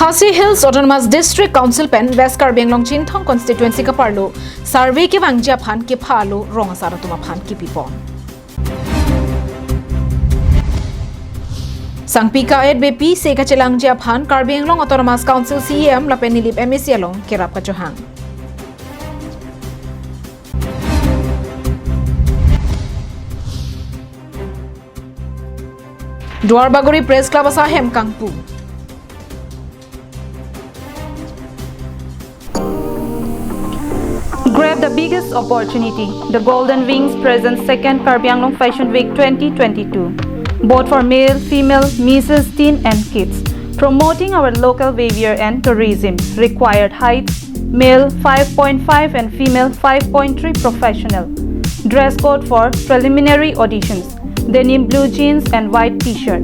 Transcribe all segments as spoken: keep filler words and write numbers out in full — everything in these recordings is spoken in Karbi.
Khasi Hills Autonomous District Council pen West Karbi Anglong Chinthong Constituency kaparlo survey kevangji aphan kepha alo rong asar atum aphan kipipon. Sangpi ka-et bepi se kachelangji aphan Karbi Anglong Autonomous Council C E M lapen Nilip M A C along kerap kachohang. Duarbagori Press Club asahem kangpu. Grab the biggest opportunity. The Golden Wings presents second Karbi Anglong Fashion Week twenty twenty-two. Both for male, female, misses, teen and kids. Promoting our local behavior and tourism. Required height, male five point five and female five point three professional. Dress code for preliminary auditions. Denim blue jeans and white t-shirt.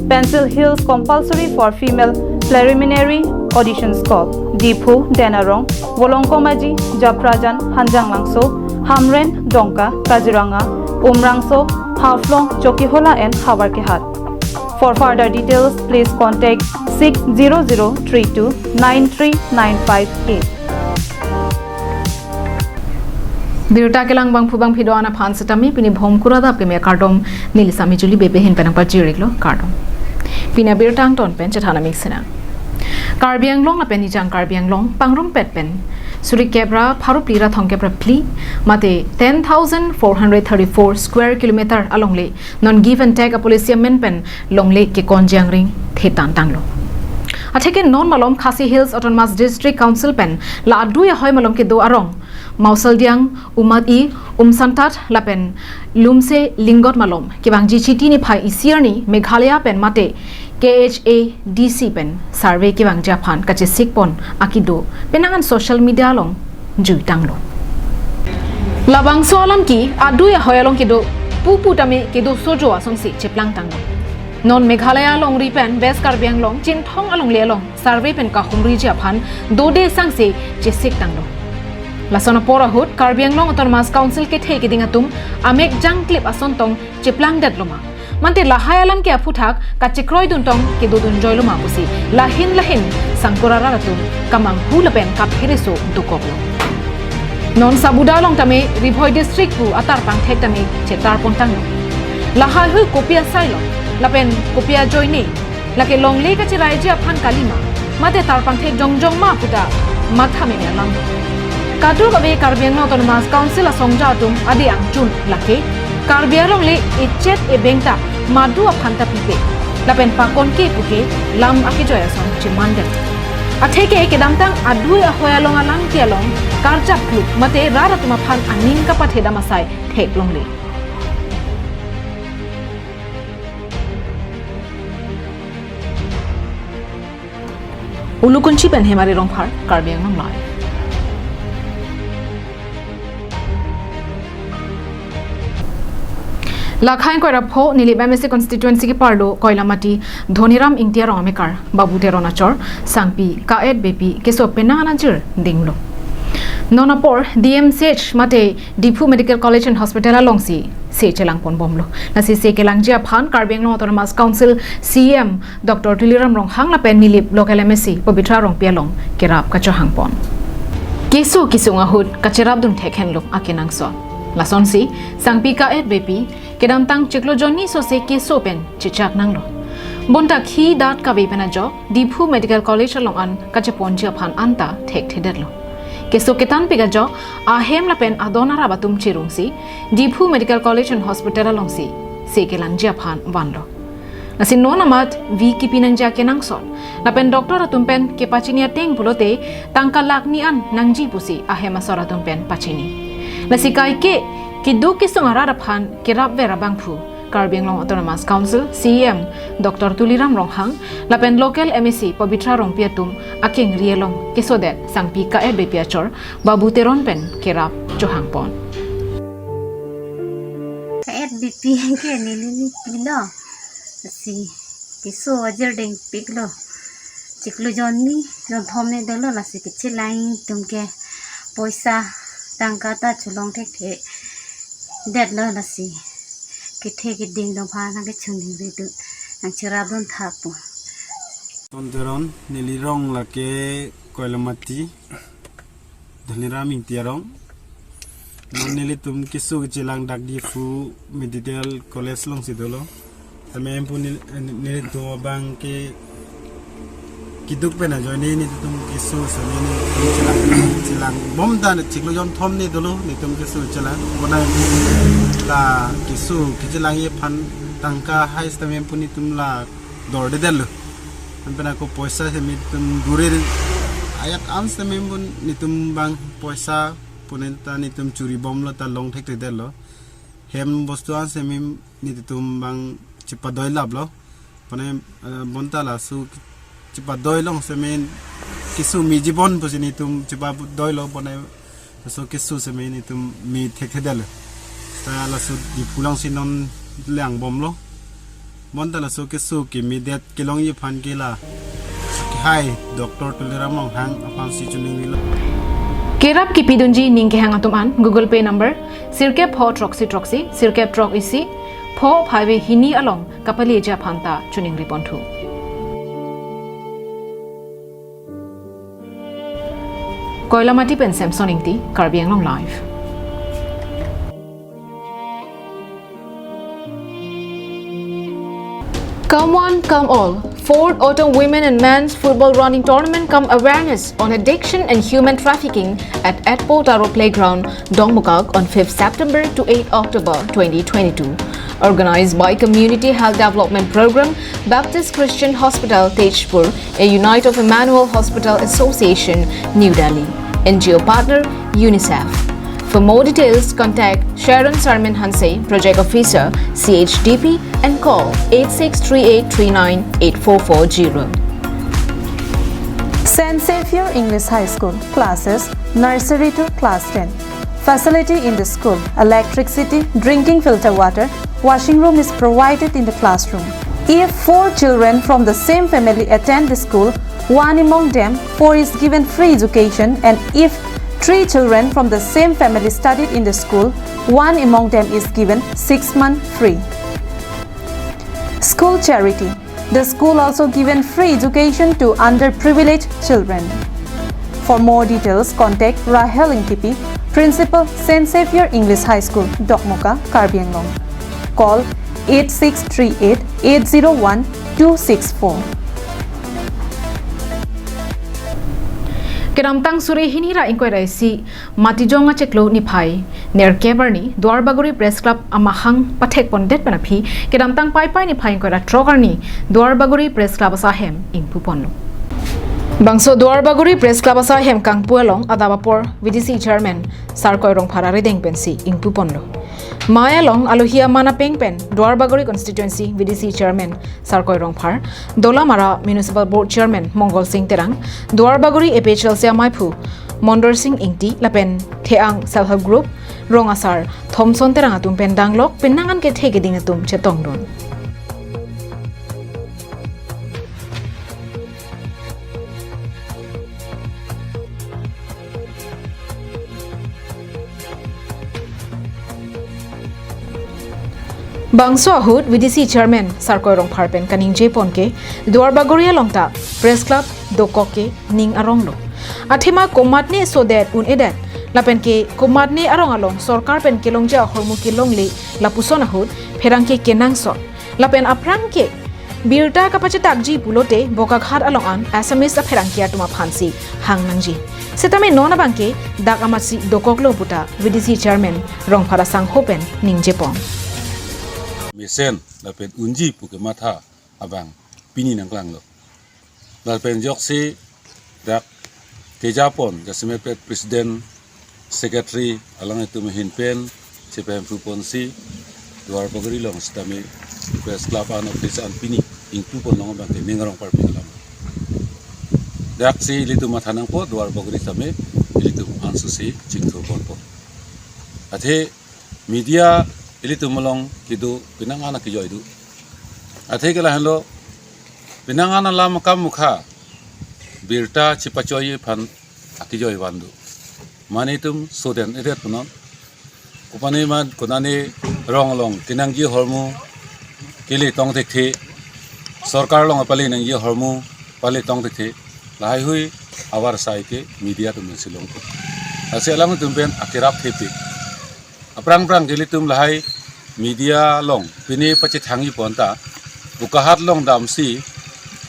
Pencil heels compulsory for female preliminary auditions call. Diphu, Denarong, Volongkom Aji, Japrajan, Hanjanglangso, Hamren, Dongka, Kaziranga, Umrangso, Haflong, Chokihola and Howraghat. For further details, please contact six zero zero three two nine three nine five eight. Birta kelang bangphu bangphi do-an aphan setame pini Bhomkura adap keme kardom, neli Sami Juli Bebe ahin pen nangpajir-iklo, kardom. Pini abirta angton pen chethan amik sinang. Karbi Anglong lapen Nijang Karbi Anglong pangrumpet pen suri kep ra pharo phli ra thomkep ra phli, mate ten thousand four hundred thirty-four square kilometer alongle non give and take a policy amen pen longle kekon jangring thetan tanglo. Atheke non malom Khasi Hills Autonomous District Council pen la adui ahoi malom kedo arong Mausaldiang, Umati, Umsantat lapen Lumse Lingot malom kevangji Chiti niphai isi arni Meghalaya pen mate K H A D C pen survey kevangji aphan kachesikpon akido penang an social media along jui tanglo. Labangso alam ke adui ahoi along kedo pupu tame kedo sojo asonsi cheplang tanglo. Non Meghalaya alongri pen West Karbi Anglong Chinthong alongle along survey pen kahumriji aphan dode sangse chesik tanglo. Lason apor ahut Karbi Anglong Autonomous Council kethe keding atum amek jangklip ason tong cheplangdetlo ma, mate lahai alam ke aphuthak kachekroidun tong kedodun joilo ma pusi lahin lahin Sangkur arat atum kamanghu lapen kaphereso dokoklo. Non Sabuda along tame Ri Bhoi District pu atarpangthek tame chetarpon tanglo. Lahai hui kopi asailo lapen kopi ajoine, lake longle kacheraiji aphan kalima, mate tarpangthek jongjong ma puta matha meme alam. Kadokave Karbi Anglong Autonomous Council asongja atum adi angchun lake Karbi alongle echet ebeng ta madu aphan ta pipe lapen pakonke puke lam akejoi ason chemandet. Atheke kedamtang adui ahoi along alam ke along karjap kluk mate rat atum aphan aning kapathedam asai theklongle. Ulukunchi pen Hemari Rongphar, Karbi Anglong Live. Lakhai koira pho Nilip M A C constituency keparlo Koilamati Dhoniram Ingti arong amekar Babu Teron achor Sangpi ka-et bepi keso penang an ajir dinglo. Non apor D M C H mate Diphu Medical College and Hospital alongsi se chelangpon bomlo. Lasi se kelangji aphan Karbi Anglong Autonomous Council C E M Doctor Tuliram Ronghang lapen Nilip local M A C Pabitra Rongpi along kerap kachohangpon. Keso kesung ahut kacherapdun thekhenlo akenangsot. Lasonsi Sangpi ka-et bepi kedamtang chiklo jonni sose keso pen chechak nanglo. Bonta khi dat kave pen ajok Diphu Medical College along an kacheponji aphan anta thekthedetlo. Keso ketanpik ajok ahem lapen adon arap atum chirungsi Diphu Medical College and Hospital alongsi se kelangji aphan vanlo. Lasi non amat vi kipi nangji akenangsot lapen doctor atum pen kepachini ateng pulote tangka lakh ni an nangji pusi ahem asor atum pen pachini. Lasi kaike keduk kesung arat aphan kerapver abangphu Karbi Anglong Autonomous Council C E M Doctor Tuliram Ronghang lapen local M A C Pabitra Rongpi atum akengri along kesodet Sangpi ka-et bepi achor Babu Teron pen kerap chohangpon. Ka-et bepi ke neli pilo. Lasi keso ajir dingpiklo. Chiklo jonni jonthom ne dolo lasi kechelang atum ke poisa tangka ta cholong thekthedetlo lasi kethe keding dong aphan nangkechun dingri dun nangcherapdun tha pu. Son Teron, neli rong lake Koilamati, Dhaniram Ingti arong. Non nelitum keso kechelang dak Diphu Medical College alongsi dolo. Tame hemphu nel-, nelitum abang ke keduk pen ajoine nelitum keso seme nelitum chelang, chelang bom ta chiklo jonthom ni dolo nelitum keso chelang. Bonai la keso kechelangji aphan tangka hai sitame hemphu nelitum la dordedetlo. Anpen ako poisa seme nelitum dure ajat an seme hemphu nelitum abang poisa punen ta nelitum churi bomlo ta long thekthedetlo. Hem bostu an seme nelitum abang chepadoilaplo. Bonai, eh, bonta laso chepadoi long seme keso mi jibon pusi nelitum chepadoilo bonai laso keso seme nelitum mi thekthedetlo. Ta laso Diphu alongsi non lang bomlo. Bonta laso keso kemedet kelongji aphan ke la kehai Doctor Tuliram Ronghang aphansi choningrilo. Kerap kipidunji ning kehang atum an Google Pay number sirkep pho throksi throksi, sirkep throk isi, pho phaive hini along kapaleji aphan ta choningri ponthu. Koilamati pen Samson Ingti, Karbi Anglong Live. Come one, come all. Fourth Autumn Women and Men's Football Running Tournament cum Awareness on Addiction and Human Trafficking at Etpo Taro Playground, Dongmukak on fifth September to eighth October twenty twenty-two. Organized by Community Health Development Program, Baptist Christian Hospital, Tezpur, a unit of Emmanuel Hospital Association, New Delhi. N G O partner, UNICEF. For more details, contact Sharon Sarmin Hanse, Project Officer, C H D P, and call eight six three eight three nine eight four four zero. Saint Xavier English High School, classes nursery to class ten. Facility in the school: electricity, drinking filter water, washing room is provided in the classroom. If four children from the same family attend the school, one among them four is given free education, and if three children from the same family studied in the school, one among them is given six month free. School charity. The school also given free education to underprivileged children. For more details, contact Rahel Ingtipi, Principal, Saint Xavier English High School, Dokmoka, Karbi Anglong. Call eight six three eight eight zero one two six four. Kedamtang suri hini ra ingkoi ra isi Matijong achiklo niphai nerkep arni Duarbagori Press Club amahang pathek pondet pen aphi kedamtang Paipai niphai ingkoi ra throk arni Duarbagori Press Club asahem ingpu ponlo. Bangso Duarbagori Press Club asahem kangpu along adap apor V D C Chairman Sarkoi Rongphar arideng pensi ingpu ponlo. Mai along alohi aman apeng pen Duarbagori Constituency V D C Chairman Sarkoi Rongphar, Dolamara Municipal Board Chairman Mongol Sing Terang, Duarbagori A P H L C amaiphu Mondor Sing Ingti lapen Theang Self Help Group rong asar Thomson Terang atum pen danglok penang an kethe keding atum chetongdun. Bangso ahut V D C Chairman Sarkoi Rongphar pen kaningje pon ke Duarbagori along ta Press Club dokok ke ning aronglo. Athema komatne sodet un-edet lapen ke komatne arong along sorkar pen kelongji ahormu kelongle lapuson ahut pherangke kenangsot. Lapen aphrang ke birta kapachetakji pulote Bokakhat along an Assamese apherangke atum aphansi hang nangji. Setame non abang ke dak amatsi dokoklo puta V D C Chairman Rongphar asangho pen ningje pon. Mesen lapen unji pu kematha abang pini nangklanglo. Lapen joksi dak kejapon jasemet President, Secretary alanglitum ahin pen chepahemphu ponsi Duarbagori along sitame Press Club an office an pini ingpu pon long abang ke ning arong parpik alam. Daksi ilitum matha nangpo Duarbagori tame ilitum ansusi chingthur ponpo. Athe media ilitum along kedo penang an akejoi do. Athe ke lahenlo penang an alam akam mukha birta chepachoi aphan akejoi van do. Mane itum sodet-edet punon. Kopane ma konane rong along kenangji ahormu kele tong thekthe. Sorkar along apale nangji ahormu pale tong teke, lahai hui avar sai ke media atum silong ko. Lasi alangtum pen akerap thepi. Aphrang phrang ke ilitum lahai media along pini pachethangji pon ta, Bokahat along damsi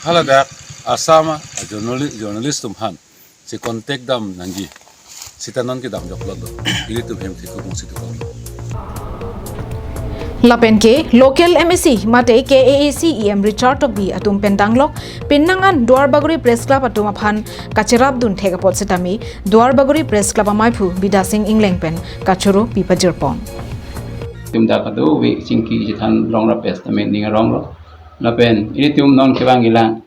haladak Assam a journali-, journalist atum aphan si contact dam nangji. Sita non kedam jok lo do. Ilitum hem thik kung si tukong. Lapen ke local M A C mate K A A C E M Richard Tokbi atum pen danglok penang an Duarbagori Press Club atum aphan kacherapdun thek apot setame Duarbagori Press Club amaiphu Bidya Sing Engleng pen kachoro pi pajirpon. Itum dak kadokave chingki chethan rong rapes tame ning arong lo. Lapen ilitum non kevang ilang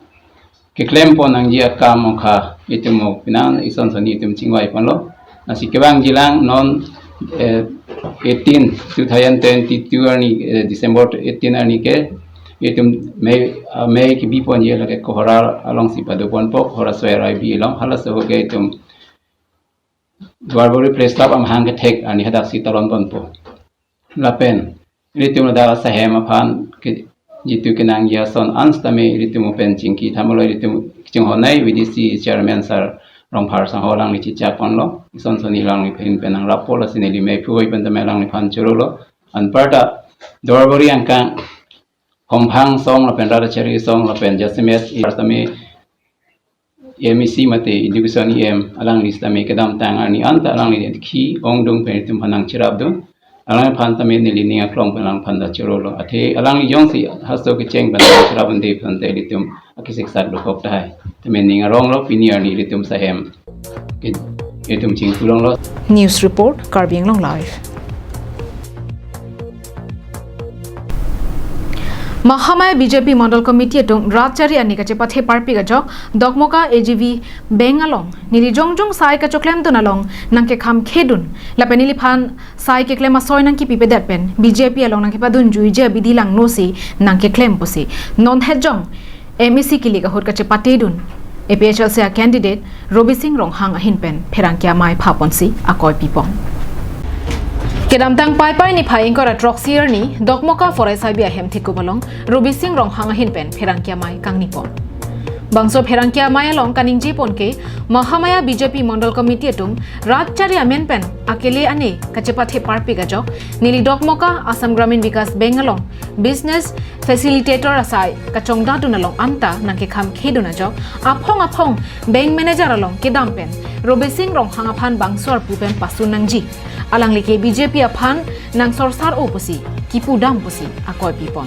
keklem pon nangji akam ongkha itum mo penang ison soni itum chingvai ponlo. Lasi kevangji lang non, eh, eighteen, two thousand twenty-two arni, eh, December eighteen arni ke itum mei, ah, mei kebi ponji lake Kohora alongsi pado ponpo, Kohora Soyar I B along, halaso ke itum Duarbagori Press Club amahang kethek arni hadak si talon ponpo. Lapen ilitum ladak asahem aphan ke jitu kenangji ason an setame ilitum pen chingki thamlo, ilitum kachinghon nai V D C chairman sir Rongphar sangho alangli chichak ponlo, ison soni alangli phin pen nangrappo, lasi neli meiphu hui pen tame alangliphan chorolo. Anparta Duarbagori angkang Homphang asong lapen Radachari asong lapen Jasemet tame M A C mate Education E M alangli setame kedamtang arni anta alangli khi ongdung pen itum aphan nangcherapdun. Alangliphan tame neli ning aklong pen alangliphan ta chorolo. Athe alangli jongsi hasto kecheng pen nangcherapdunde aphan ta ilitum akesik sak dokok tahai. Tame ning arong lo, pini arni ilitum sahem ke itum chingki longlo. News report, Karbi Anglong Live. Mahamaya B J P Mandal Committee atum rat chari ani kachepathe parpik ajok Dokmoka A G V Bank along neli jongjong sai kachoklemdun along nangkekhamkhedun lapen neliphan sai keklem asoi nangkipipedet pen B J P along nangkepadunjuiji abidi langno si nangkeklem pusi non hetjong M A C kilik ahut kachepatedun A P H L C a candidate Robising Ronghang ahin pen pherangke amei phaponsi akoi pipon. Kedamtang Paipai niphai ingkoi ra throksi arni Dokmoka Forest Highway ahem thikup along Robising Ronghang ahin pen pherangke amei kangnipon. Bangso pherangke amei along kaningjepon ke Mahamaya B J P Mandal Committee atum rat chari amen pen akele ane kachepathe parpik ajok neli Dokmoka Assam Gramin Vikas Bank along business facilitator asai kachongdatdun along anta nangkekhamkhedun ajok aphong aphong bank manager along kedam pen Robising Ronghang aphan bangso arpu pen pasun nangji. Alangli ke B J P aphan nangsorsar-o pusi kipudam pusi akoi pipon.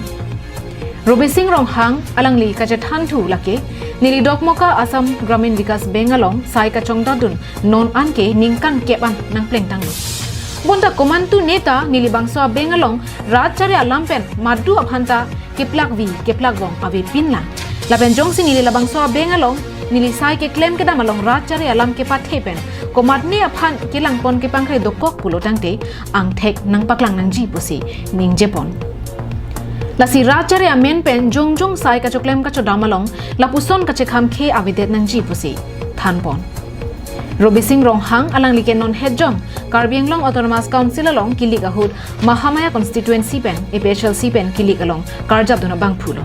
Robising Ronghang alangli kachethanthu lake neli Dokmoka Assam Gramin Vikas Bank along sai kachongdatdun non anke ningkan kep an nangplengtanglo. Bonta komantu neta neli bangso a-bank along rat chari alam pen madu aphanta keplakvi keplakvong avepinlang. Lapen jongsi neli labangso a-bank along neli sai keklem kedam along rat chari alam kepathe pen komatne aphan kelangpon kepangkhai dokok pulo tangte angthek nangpaklang nangji pusi ningjepon. Lasi rat chari amen pen jongjong sai kachoklem kachodam along lapuson kachekhamkhe avedet nangji pusi thanpon. Robising Ronghang alangli ke non hetjong Karbi Anglong Autonomous Council along kilik ahut Mahamaya constituency pen A P H L C pen kilik along karjapdun abangphulo.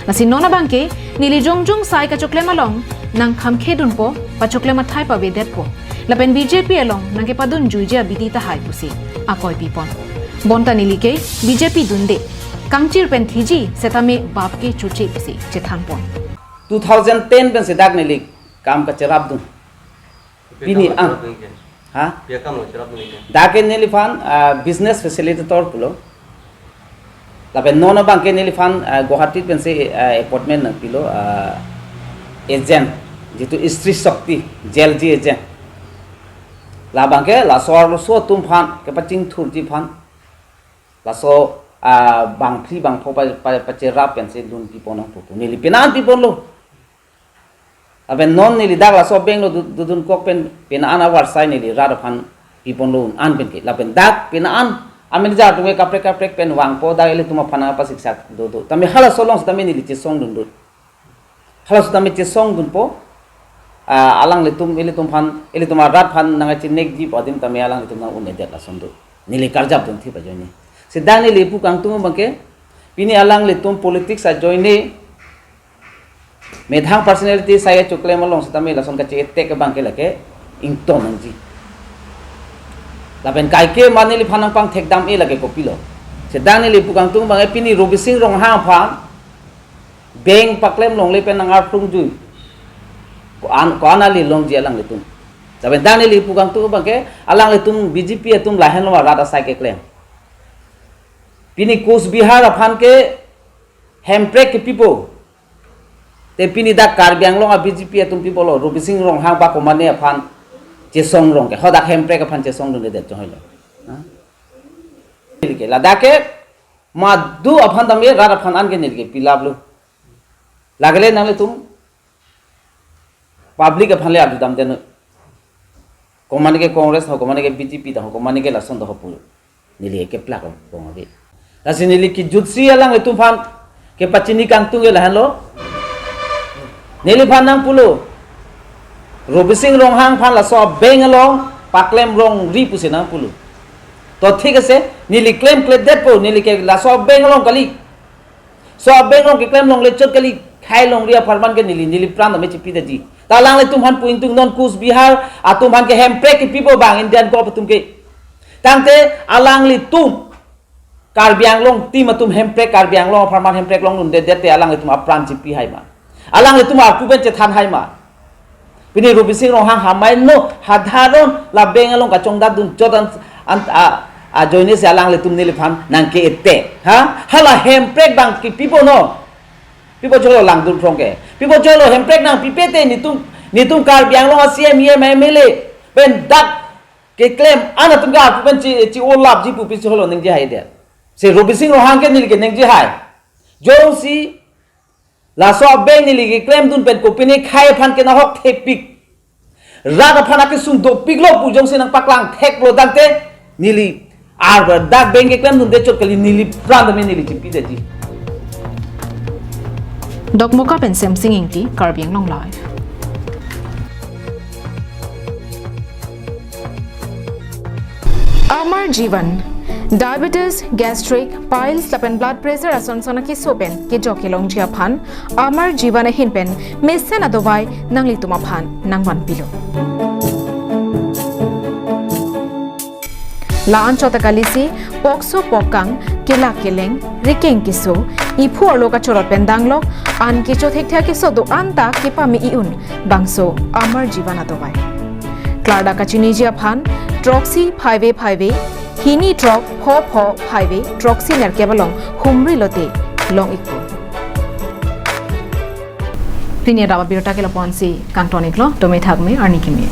Lasi non abangke neli jongjong sai kachoklem along nangkhamkhedunpo, pachoklem athai pavedetpo. Lapen B J P along nangkepadunjuiji abidi tahai pusi akoi pipon. Bonta neli ke B J P dunde, kangchir pen thiji setame bap ke chuche pusi chethanpon. Two thousand ten pen si dak neli kam kacherapdun. Pini, ah. Ha? Pia kam lo cherapdun ke? Dak ke neliphan, ah, business facilitator pulo. Lapen non abangke neliphan, ah, Guwahati pensi, ah, appointment nangpilo, ah, agent, jitu Stri Shakti, J L G agent. Labangke laso arloso atum aphan kepachingthurji aphan laso, ah, bangphli bangpho pa, pa, pacherap pensi loan pipon nangpo pu. Neli penang piponlo. Lapen non neli dak laso a-bank along du-, dudunkok pen penang avarsai neli rat aphan piponlo un-an pen ke. Lapen dak penang a-manager atum ke kaprek kaprek pen vangpo, dak ilitum aphan nangpasiksak dodo. Tame halaso along setame neli chesongdunde. Halaso tame chesongdunpo. Ah, alanglitum, ilitum aphan, ilitum arat aphan nangchinekji pu adim tame alanglitum nang-un-edet lason do. Neli karjapdun thip ajoine. Seta neli pu kangtung abangke, pini alanglitum politics ajoine Methang personality sai kechoklem along setame lason kache-attack abang ke lake ington nangji. Lapen kaike ma neliphan nangpangthekdam-e lake kopilo. Sedang neli pu kangtung abang ke pini Robising Ronghang aphan bank paklem longle pen nang-arphrung jui. Ko-an, ko-an ali longji alanglitum. Lapen dang neli pu kangtung abang ke alanglitum B J P atum lahenlo rat asai keklem. Pini Coach Bihar aphan ke hemprek kepipo. Te pini dak Karbi Anglong a B J P atum pipolo, Robising Ronghang ba komane aphan chesong rong ke, hadak hemprek aphan chesongdundedet chonghoi lo. Ha? Neli ke ladak ke madu aphan tame rat aphan an ke neli ke pilaplo. Lagele nanglitum public aphan le adu damde noi. Komane ke Congress ho, komane ke B J P ta ho, komane ke lason ta ho pu neli keplak bong ave. Lasi neli kejutsi alanglitum aphan kepachini kangtung ke lahenlo. Neliphan nangpulo, Robising Ronghang aphan laso bank along paklem rongri pusi nangpulo. To thik ase, neli klemkledetpo, neli ke laso bank along kali. So bank along keklem longle chot kali, khai longri apharman ke neli, neli pran tame chepidetji. Ta alanglitum aphan pu ingtung, non Coach Bihar atum aphan ke hemprek kepipo bang Indian govt atum ke. Tangte alanglitum Karbi Anglong team atum hemprek, Karbi Anglong apharman hemprek longdundedet te alanglitum apran chepi hai ma. Alanglitum arpu pen chethan hai ma. Pini Robising Ronghang hamai no, hadharon la bank along kachongdatdun chot an, an, a, ajoine si alanglitum neliphan nangke-attack. Ha? Hala hemprek bang kepipo no. Pipo cholo langdun phrong ke. Pipo cholo hemprek nangpipe te netum, netum Karbi Anglong a C M, E M, M L A pen dak keklem an atum ke arpu pen che, che-olapji pu pi cholo ningje haidet. Si Robising Ronghang ke neli ke ningje hai. Jongsi laso bank neli keklemdun pen kopine khai aphan ke nahok thepik, rat aphan akesung dopiklo pu jongsi nangpaklangtheklo tangte neli arbar dak bank keklemdunde chot kali, neli pran tame neli chepidetji. Dokmoka pen Semsing Ingti, Karbi Anglong Live. Amar Jeevan, diabetes, gastric, piles lapen blood pressure ason son akeso pen kejok kelongji aphan Amar Jeevan ahin pen mesen adovai nanglitum aphan nangvanpilo. La-an chot ta kalisi, pokso pokkang, kelak keleng, rikeng keso, iphu arlo kachorot pen danglok, an kecho thekthe akeso do-an ta kepame i-un, bangso Amar Jeevan adovai. Klardak kachiniji aphan, throksi phaive phaive, hini throk pho pho phaive, throksi nerkep along humri lote long-ikpo. Pini adap abirta ke lapu-ansi kangton-iklo, tumi thakme, arni keme.